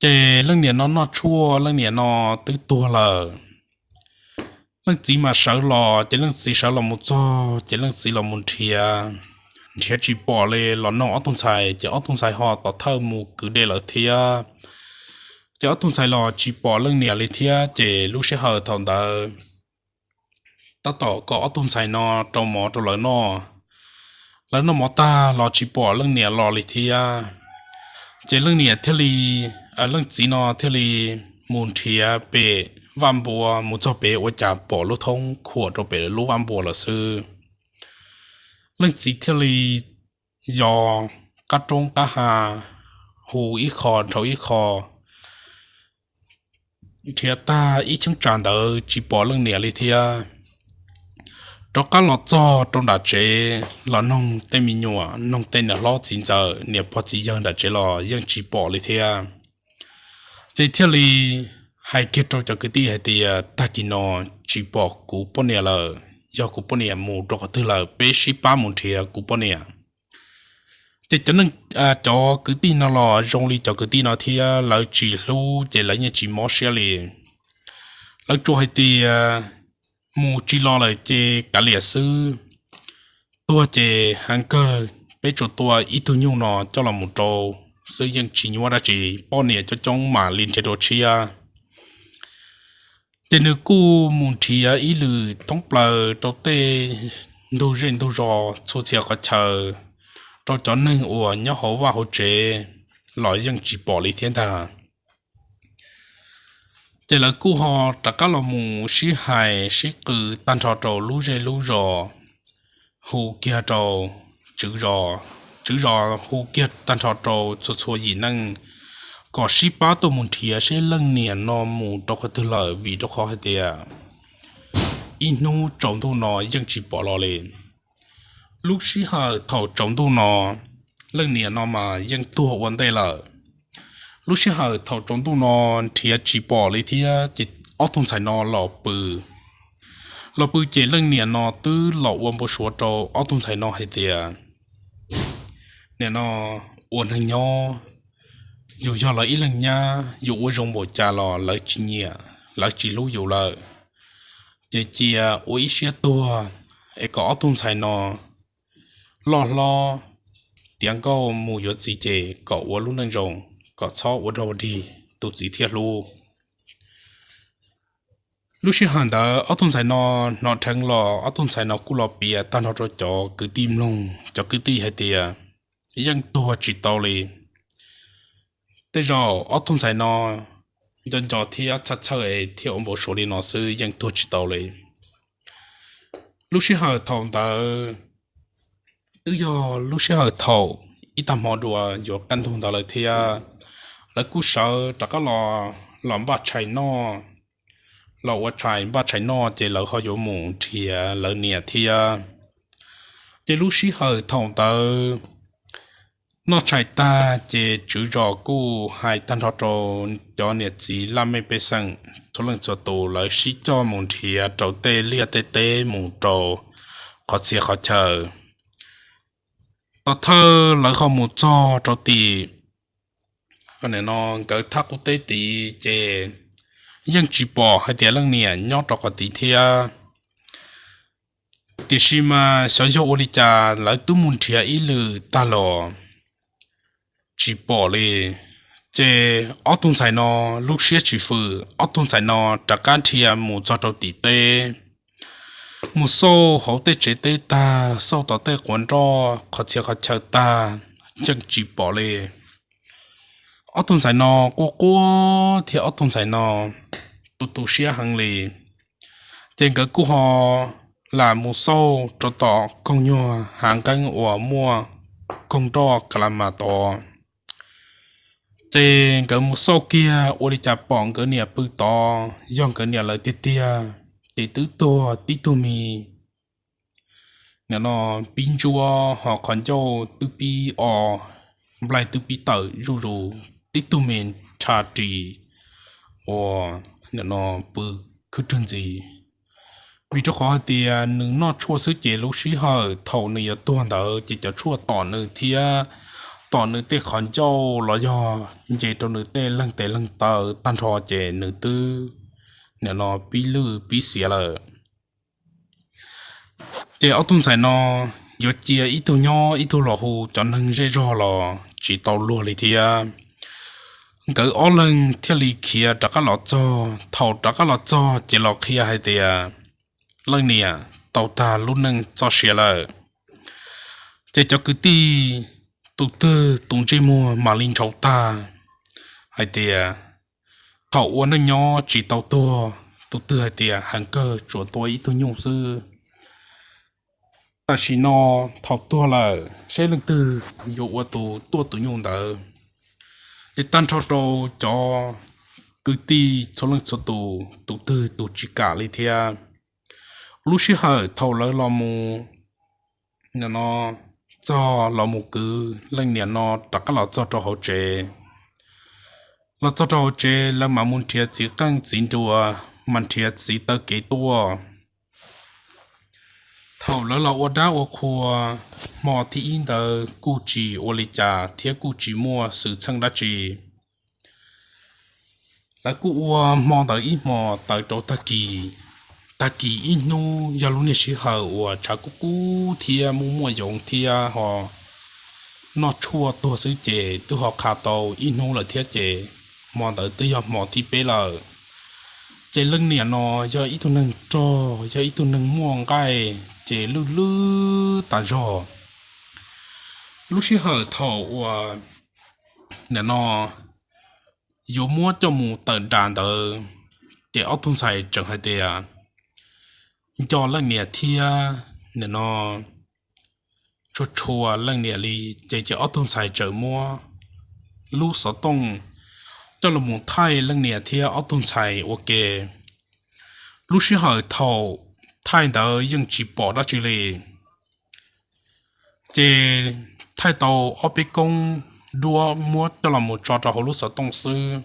Ces leej niam no noj tshuaj leej niam no twb tuag lawm. Leej txiv mas sawv los, ces leej txiv sawv los mus txog ces leej txiv los mus nrhiav, nrhiav tsis pom li los noog ob tug ntxhais, ces ob tug ntxhais ho tom thawj mus kwv dej lawm thiab. Ces ob tug ntxhais los tsis pom leej niam li thiab, ces lub sij hawm thaum ntawd tab tom kom ob tug ntxhais no rau mov rau lawv noj. Lawv noj mov tag los tsis pom leej niam los li thiab. Ces leej niam thiaj li, leej txiv no thiaj li mus nrhiav pem vaj npua, mus txog pem ua cas pom lub thoob khuam rau pem lub vaj npua lawm xwb. Leej txiv thiaj li yos qab roob qab ha, hu ib qho dhau ib qho, nrhiav tag ib cheeb tsam ntawd tsis pom leej niam li thiab. Rov qab los txog rau nram tsev los noog tej me nyuam, noog tej niam hlob txiv ntxawm niam pog txiv yawg nram tsev los yeej tsis pom li thiab. Ces thiaj li hais kiag rau cov kwv tij hais tias tag kis no tsis pom kuv poj niam lawm, yog kuv poj niam mus rau qhov twg lawm, peb sib pab mus nrhiav kuv poj niam. Ces cov neeg, cov kwv tij no los zoo li cov kwv tij no thiab, lawv tsis hlub ces lawv yeej tsis mob siab li. Lawv tsuas hais tias mus tsis los lawm ces kav liam xwb, tuag ces heev kawg, peb tsuas tua ib tug nyuj no coj los mus rau xwb yeej tsis nyuaj dab tsi, poj niam coob coob mam li nrhiav dua tshiab. Ces nws kuj mus nrhiav ib lwm thoob plaws rau tej ntug zej ntug zos txhua txhia qhov chaw, rau cov neeg uas nyob hauv vaj hauv tsev los yeej tsis pom li thiab ntag. Ces lawv kuj ho rov qab los mus sib hais sib qw tag nrho rau lub zej lub zos, hu kiag rau tswv zos, tswv zos hu kiag tag nrho rau txhua txhua yim neej kom sib pab tuaj mus nrhiav seb leej niam no mus rau qhov twg lawm, vim rau qhov hais tias ib hnub tsaus ntuj no yeej tsis pom los li. Lub sij hawm thaum tsaus ntuj no, leej niam no mas yeej tuag ua ntej lawm. Lub sij hawm thaum tsaus ntuj no nrhiav tsis pom li thiab ces ob tug ntxhais no los pw. Los pw ces leej niam no twb los ua npau suav rau ob tug ntxhais no hais tias, nim no ua neeg nyob, yus yog lawv ib leeg nyab, yus ua zoo npaum cas los lawv tsis nyiam, lawv tsis hlub yus lawm. Ces cia ua ib siab tuag, es kom ob tug ntxhais no loj hlob tiav nkauj mus yuav txiv ces kom ua lub neej zoo, kom txhob ua dog dig, tus txiv thiaj hlub. Lub sij hawm ntawd ob tug ntxhais no hnov dheev los ob tug ntxhais no kuj los piav tag nrho rau cov kwv tij mloog, cov kwv tij hais tias yeej tuag tsis tau li. Tej zaum ob tug ntxhais no nco nco thiab txhawj txhawj es thiaj ua npau suav li no xwb, yeej tuag tsis tau li. Lub sij hawm thaum ntawd twb yog lub sij hawm thaum ib tag hmo dua yuav kaj ntug ntawd lawm thiab. Lawv kuj sawv rov qab los, los npaj tshais noj, los ua tshais npaj tshais noj ces lawv ho yuav mus nrhiav lawv niam thiab. Ces lub sij hawm thaum ntawd noj tshais tag ces tswv zos kuj hais tag nrho rau cov niam txiv laj mej pej xeem txhua leej txhua tus, lawv sib coj mus nrhiav rau tej liaj tej teb mus rau qhov txhia qhov chaw. Tom thawj lawv ho mus txog rau tim no nkawd thaj qub teb tid ces yeej tsis pom hais tias leej niam nyob rau qhov tid thiab. Tiam sis mas xyov yog ua li cas lawv twb mus nrhiav ib lwm tag los tsis pom li. Ces ob tug ntxhais no lub siab tsis fwm, ob tug ntxhais no rov qab dhia mus txog rau tim teb, mus xauj hauv tej tsev teb tag, xauj tom tej quav nroj qhov txhia qhov chaw tag, yeej tsis pom li. Ob tug ntxhais no quaj quaj thiab ob tug ntxhais no tu tu siab heev li. Ces nkawd kuj ho lam mus xauj rau tom koog nyuag hav nqeeb uas muaj koog nroj ka la mas tod. Ces nkawd mus xauj kiag ua li cas pom nkawd niam pw tod, yog nkawd niam lawv tiag tiag. Ces twb tuag tib tug me, nim no pib ntsuab ho qhov ncauj twb pib o, nplaig twb pib tawm zuj zus, tib tug me nrhav ris uas nim no pw khwb rwg ntxiv. Vim rau qhov hais tias nws noj tshuaj xwb ces lub sij hawm thaum nws yuav tuag ntawd ces cov tshuaj tom nws thiab tom nws tej qhov ncauj los yog nce rau nws tej leeg tes leeg taw tag nrho ces nws twb nim no pib lwj pib xiav lawm. Ces ob tug ntxhais no yuav cia ib tug nyob ib tug los hu cov neeg zej zog los tsis tau luag li thiab. Nkawd ob leeg thiaj li khiav rov qab los txog. Thaum rov qab los txog ces los qhia hais tias leej niam tau tag lub neej txoj sia lawm. Ces cov kwv tij tus twg tus ntsej muag mam li ntshaus tag hais tias thaum ua neej nyob tsis tau tuag, tus twg hais tias heev kawg tsuas tua ib tug nyuj xwb. Tam sim no thaum tuag lawm seb leej twg yuav ua tus tuaj tus nyuj ntawd. Ces tag nrho rau cov kwv tij txhua leej txhua tus, tus twg tus tsis kam li thiab. Lub sij hawm thaum lawv los mus no txog los mus kwv leej niam no rov qab los txog rau hauv tsev. Los txog rau hauv tsev lawv mam mus nrhiav txiv qeej txiv nruas, mas nrhiav txiv taw kev tuaj. Thaum lawv los ua dab ua qhua, hmo thib ib ntawd kuj tsis ua li cas thiab kuj tsis muaj xwm txheej dab tsi. Lawv kuj ua hmo ntawd ib hmos tawm rau tag kis. Tag kis ib hnub yog lub niag sij hawm uas tshav kub kub thiab muaj muaj yoov thiab ho noj tshuaj tuag xwb ces twb ho qha tau ib hnub lawm thiab ces hmo ntawd twb yog hmo thib peb lawm. Ces leej niam no yog ib tug neeg rog, yog ib tug neeg muaj nqaij ces lwj lwj tas zog. Lub sij hawm thaum uas nim no yuav muab coj mus tawm nras ntawd, ces ob tug ntxhais tseem hais tias nco leej niam thiab nim no tshua tshua leej niam li, ces ces ob tug ntxhais tseem muab lub xov tooj coj los mus thaij leej niam thiab ob tug ntxhais ua ke. Lub sij hawm thaum thaij ntawd yeej tsis pom dab tsi li. Ces thaij tau ob peb koob duab muab coj los mus tso rau hauv lub xov tooj xwb.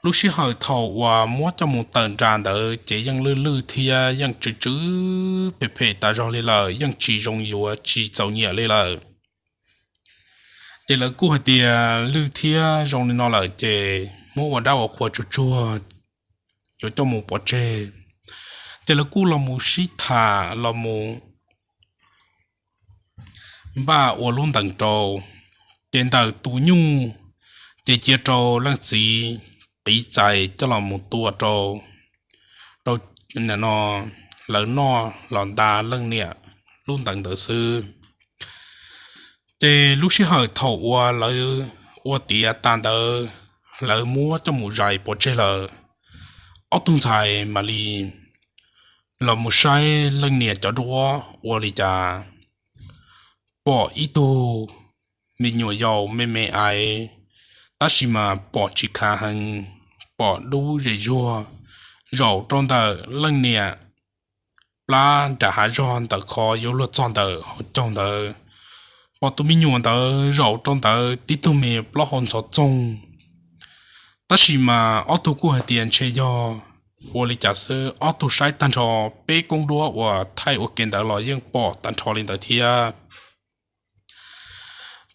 Lub sij hawm thaum uas muab coj mus tawm nras ntawd ces yeej lwj lwj thiab yeej tsw tsw phem phem tas zog li lawm, yeej tsis zoo yuav tsis txaus nyiam li lawm. Ces lawv kuj hais tias lwj thiab zoo li no lawm ces muab ua dab ua qhua tsuag tsuag yuav coj mus pov tseg. Ces lawv kuj los mus sib tham los mus npaj ua lub ntees rau. Ces ntawm tus nyuj ces cia rau leej txiv qiv txais coj los mus tua rau, rau no lawv noj los nta leej niam lub ntees ntawd xwb. Ces lub sij hawm thaum uas lawv ua tiav tas ntawd, lawv muab coj mus zais pov tseg lawm, ob tug ntxhais mam li los mus saib leej niam cov duab ua li cas, pom ib tug me nyuam yaus me me aiv, tab sis mas pom tsis khav heev, pom dub zes zuag, zaum rau ntawm leej niam plab nram hav zog ntawm qhov yuav luag txog ntawm hauv caug ntawd. Pom tus me nyuam ntawd zaum rau ntawd tib tug me plaub hau ntxhov txoog. Tab sis mas ob tug kuj hais tias ntshe yog ua li cas xwb, ob tug saib tag nrho peb koob duab uas thaij ua ke ntawd los yeej pom tag nrho li ntawd thiab.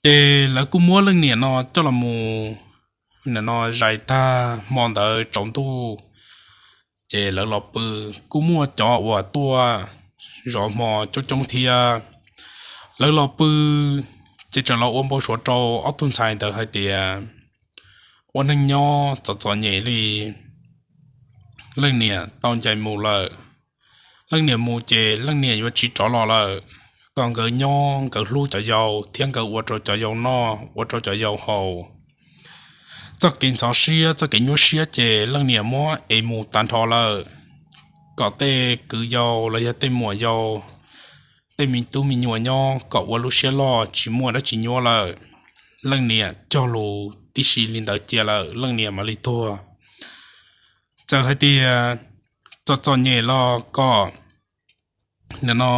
Ces lawv kuj muab leej niam no coj los mus nim no zais tag hmo ntawd tsaus ntuj, ces lawv los pw. Kuj muaj cov uas tuaj zov hmo coob coob thiab. Lawv los pw, ces txawm los ua npau suav rau ob tug ntxhais ntawd hais tias, ua neej nyob txom txom nyem li, leej niam tau ncaim mus lawm. Leej niam mus ces leej niam yuav tsis rov los lawm. Kom nkawd nyob nkawd hlub cov yau thiab nkawd ua rau cov yau noj ua rau cov yau haus, txoj kev ntxhov siab txoj kev nyuaj siab ces leej niam muab ev mus tag nrho lawm. Kom tej kwv yau los yog tej muam yau, tej me tub me nyuam nyob kom ua lub siab loj tsis muaj dab tsi nyuaj lawm. Leej niam cog lus tib si li ntawd cia lawm leej niam mam li tuag. Txawm hais tias txom txom nyem los kom nim no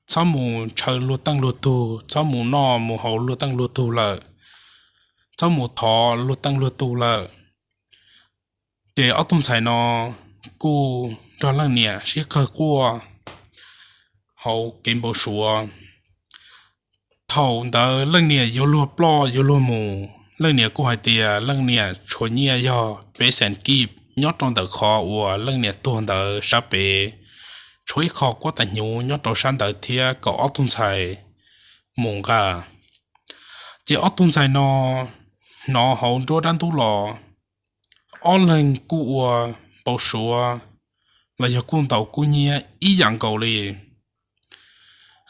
txhob mus ntshaw luag teej luag tug, txhob mus noj mus haus luag teej luag tug lawm, txhob mus thov luag teej luag tug lawm. Ces ob tug ntxhais no kuj nrog leej niam sib qawg quaj hauv kev npau suav. Thaum ntawd leej niam yuav luag ploj yuav luag mus, leej niam kuj hais tias leej niam tshuav nyiaj yog peb xees kib nyob rau ntawm qhov uas leej niam tuag ntawd sab pem, tshuav ib qho kuab tais hnyuv nyob rau sab ntawd thiab kom ob tug ntxhais mus nqa. Ces ob tug ntxhais no hnov hauv nruab dab ntub los, ob leeg kuj ua npau suav los yog kuj ntaus kuj nyiab ib yam nkaus li.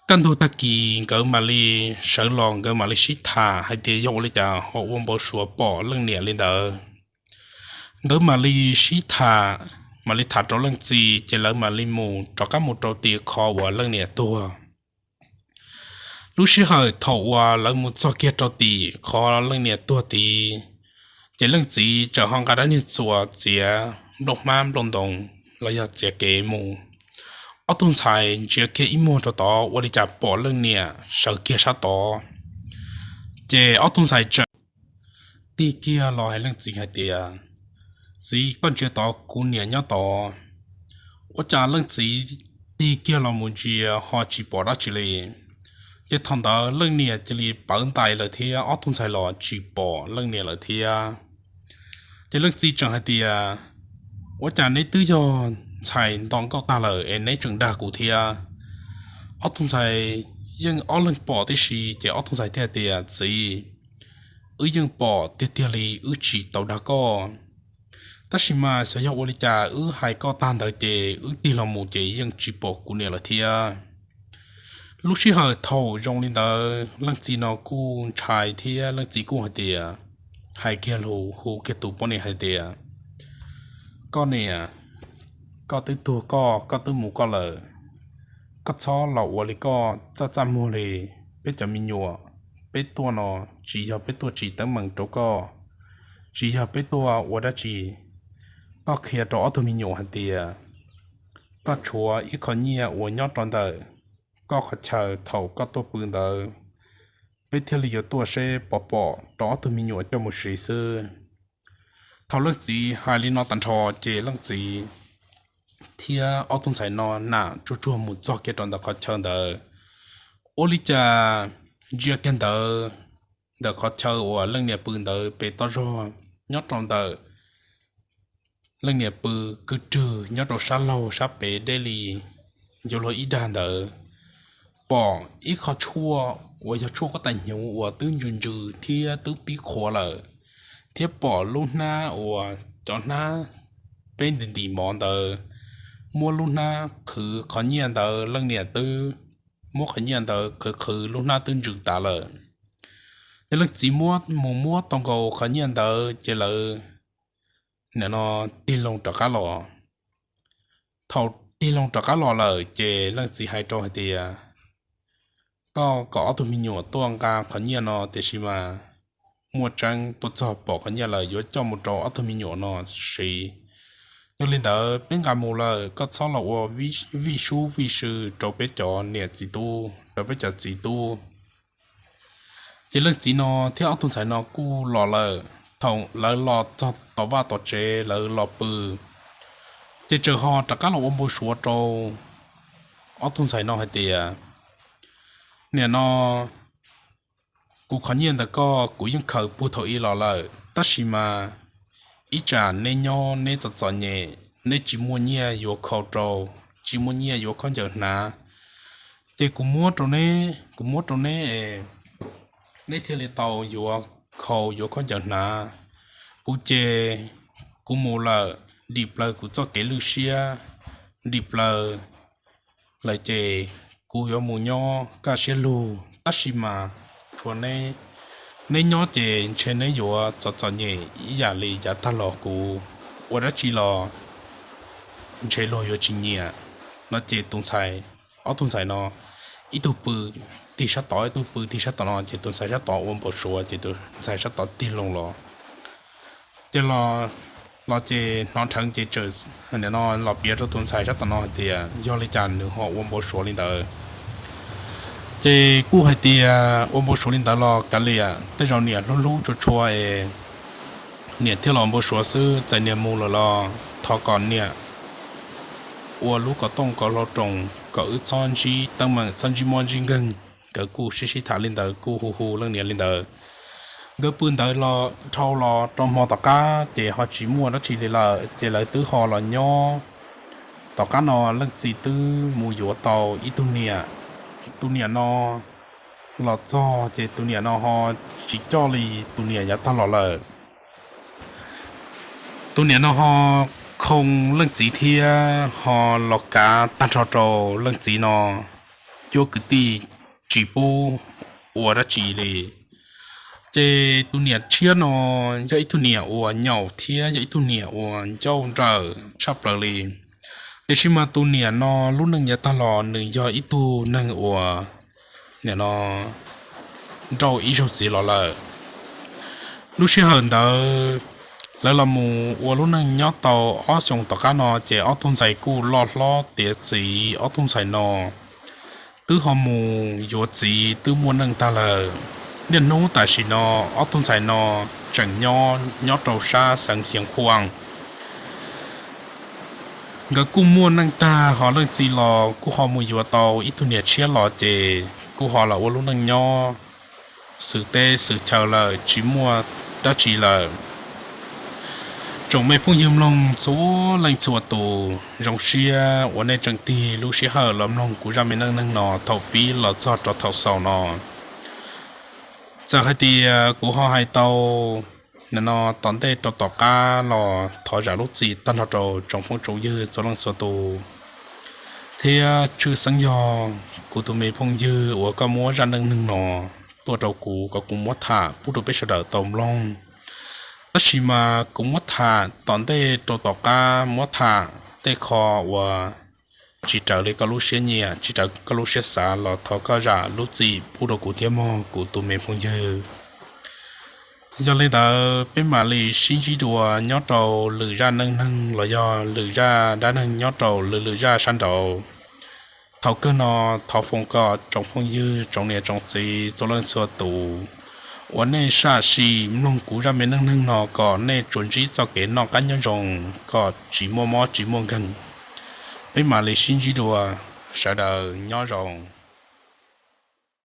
Kaj ntug tag kis nkawd mam li sawv los nkawd mam li sib tham hais tias yog ua li cas ho ua npau suav pom leej niam li ntawd. Nkawd mam li sib tham, mam li tham rau leej txiv ces lawv mam li mus rov qab mus rau tim qhov uas leej niam tuag. Lub sij hawm thaum uas lawv mus txog kiag rau tim qhov leej niam tuag tid, ces leej txiv txawm ho nqa dab niag txuas txiav nplooj hmab nplooj ntoo los yog txiav kev mus. Ob tug ntxhais ntsia kiag ib muag rau tod ua li cas pom leej niam sawv kiag sab tod. Ces ob tug ntxhais txawm tig kiag los hais leej txiv hais tias, txiv, koj ntsia tod kuv niam nyob tod. Ua cas leej txiv tig kiag los mus ntsia ho tsis pom dab tsi li. Ces thaum ntawd leej niam cia li pawv ntais lawm thiab ob tug ntxhais los tsis pom leej niam lawm thiab. Ces leej txiv tseem hais tias, ua cas neb twb yog ntxhais nto nkauj tag lawm es neb tseem dag kuv thiab? Ob tug ntxhais yeej ob leeg pom tib si ces ob tug ntxhais thiaj tias, txiv, wb yeej pom tiag tiag li, wb tsis tau dag koj. Tab sis mas xyov yog ua li cas wb hais koj tag ntawd ces wb tig los mus ces yeej tsis pom kuv niam lawm thiab. Lub sij hawm thaum zoo li ntawd leej txiv no kuj ntshai thiab leej txiv kuj hais tias, hais kiag lus hu kiag tus poj niam hais tias, koj niam, koj twb tuag koj, koj twb mus koj lawm. Koj txhob los ua li koj txaj txaj muag li. Peb cov me nyuam, peb tuaj no tsis yog peb tuaj tsim teeb meem rau koj, tsis yog peb tuaj ua dab tsi. Koj qhia rau ob tug me nyuam hais tias koj tshuav ib qho nyiaj uas nyob rau ntawm koj qhov chaw thaum koj tuaj pw ntawd, peb thiaj li yuav tuaj seb pov pom rau ob tug me nyuam coj mus siv xwb. Thaum leej txiv hais li no tag nrho ces leej txiv thiab ob tug ntxhais no nam tsuag tsuag mus txog kiag rau ntawm qhov chaw ntawd. Ua li cas ntsia kiag ntawd, ntawm qhov chaw uas leej niam pw ntawd pem toj zog, nyob rau ntawm leej niam pw kwj rwg nyob rau sab laug sab pem deb li yuav luag ib dag ntawd, pom ib qho tshuaj uas yog tshuaj kuab tais hnyuv uas twb ntsws ntsws thiab twb pib qhuav lawm, thiab pom lub hnab uas cov hnab peb ntim ntim mov ntawd, muab lub hnab qhwv qhov nyiaj ntawd, leej niam twb muab qhov nyiaj ntawd qhwv qhwv lub hnab twb ntsws tas lawm. Ces leej txiv muab mus muab tau nkaus qhov nyiaj ntawd ces lawv nim no tig loo rov qab los. Thaum tig loo rov qab los lawm ces leej txiv hais rau hais tias, koj kom ob tug me nyuam tuaj nqa qhov nyiaj no tiam sis mas muaj tseeb tuaj txog pom qhov nyiaj lawm yuav coj mus rau ob tug me nyuam no siv. Yog li ntawd peb nqa mus lawm koj txhob los ua vij sub vij sw rau peb cov niam txiv tub, rau peb cov txiv tub. Ces leej txiv no thiab ob tug ntxhais no kuj los lawm. Thaum lawv los txog tom vaj tom tsev lawv los pw, ces txawm ho rov qab los ua npau suav rau ob tug ntxhais no hais tias, nim no Kuv qhov nyiaj ntawm koj kuv yeej khaws puag thaum ub los lawm, tab sis mas ib tsam neb nyob neb txom txom nyem, neb tsis muaj nyiaj yuav khau rau, tsis muaj nyiaj yuav khaub ncaws hnav, ces kuv muab rau neb, kuv muab rau neb es neb thiaj li tau yuav khau yuav khaub ncaws hnav. Kuv ces kuv mus lawm, dim plaws kuv txoj kev lwj siab, dim plaws lawm ces kuv yuav mus nyob kaj siab lug, tab sis mas tshuav neb, neb nyob ces ntshe neb yuav txom txom nyem ib yam li yav tag los kuv, ua dab tsi los ntshe luag yuav tsis nyiam. No ces tus ntxhais, ob tug ntxhais no, ib tug pw tig sab tod, ib tug pw tig sab tom no, ces tus ntxhais sab tod ua npau suav ces tus ntxhais sab tod tig loo los. Ces los ces hnov dheev ces txawm nim no los piav rau tus ntxhais sab tom no hais tias yog li cas nws ho ua npau suav li ntawd. Ces kuj hais tias ua npau suav li ntawd los kav liam, tej zaum niam hlub hlub tshua tshua es niam thiaj los npau suav xwb, txawm niam mus lawm los thov kom niam ua lub kom tooj kom hlau roos kom wb txhob ntsib teeb meem txhob ntsib mob ntsib nkeeg. Nkawd kuj sib sib tham li ntawd kuj hu hu leej niam li ntawd. Nkawd pw ntawd los dhau los rau hmo tom qab ces ho tsis muaj dab tsi li lawm ces lawv twb ho los nyob. Tom qab no leej txiv twb mus yuav tau ib tug niam. Tus niam no los txog ces tus niam no ho tsis coj li tus niam yav tag los lawm. Tus niam no ho khoo leej txiv thiab ho los kav tag nrho rau leej txiv no cuab kwv tij tsis pub ua dab tsi li. Ces tus niam tshiab no yog ib tug niam uas nyaum thiab yog ib tug niam uas ncauj nrawm tshaj plaws li. Tiam sis mas tus niam no lub neej yav tag los nws yog ib tug neeg uas nim no nrauj ib zaug txiv los lawm. Lub sij hawm ntawd lawv los mus ua lub neej nyob tau ob xyoos tom qab no ces ob tug ntxhais kuj loj hlob tiav txiv, ob tug ntxhais no twb ho mus yuav txiv twb muaj neej tag lawm. Niaj hnub tam sim no ob tug ntxhais no tseem nyob nyob rau sab xeev Xeev Khuam. Nkawd kuj muaj neej tag ho leej txiv los kuj ho mus yuav tau ib tug niam tshiab los ces kuj ho los ua lub neej nyob xwm teb xwm chaw lawm tsis muaj dab tsi lawm. Tsoom me phooj ywg mloog txhua leej txhua tus, zoo siab uas nej tseem tig lub sij hawm los mloog kuv zaj me neej neeg no thaum pib los txog rau thaum xaus no. Txawm hais tias kuv ho hais tau nim no tom ntej rau tom qab los thov zam lub txim tag nrho rau tsoom phooj tsoom ywg txhua leej txhua tus, thiab tshwj xeeb yog kuv tus me phooj ywg uas koj muab zaj neej neeg no tuaj rau kuv kom kuv muab tham pub rau peb sawv daws tau mloog. Tab sis mas kuv muab tham tom ntej rau tom qab muab tham tej qho uas tsis raws li koj lub siab nyiam, tsis raws koj lub siab xav los thov koj zam lub txim pub rau kuv thiab mog kuv tus me phooj ywg. Yog li ntawd peb mam li sib ntsib dua nyob rau lwm zaj neej neeg los yog lwm zaj dab neeg nyob rau lwm lwm zaj sab nraud. Thaum kawg no thov foom kom tsoom phooj ywg tsoom niam tsoom txiv txhua leej txhua tus uas nej sam sim mloog kuv zaj me neej neeg no kom nej tsuas ntsib txoj kev noj qab nyob zoo, kom tsis muaj mob tsis muaj nkeeg. Peb mam li sib ntsib dua, sawv daws nyob zoo.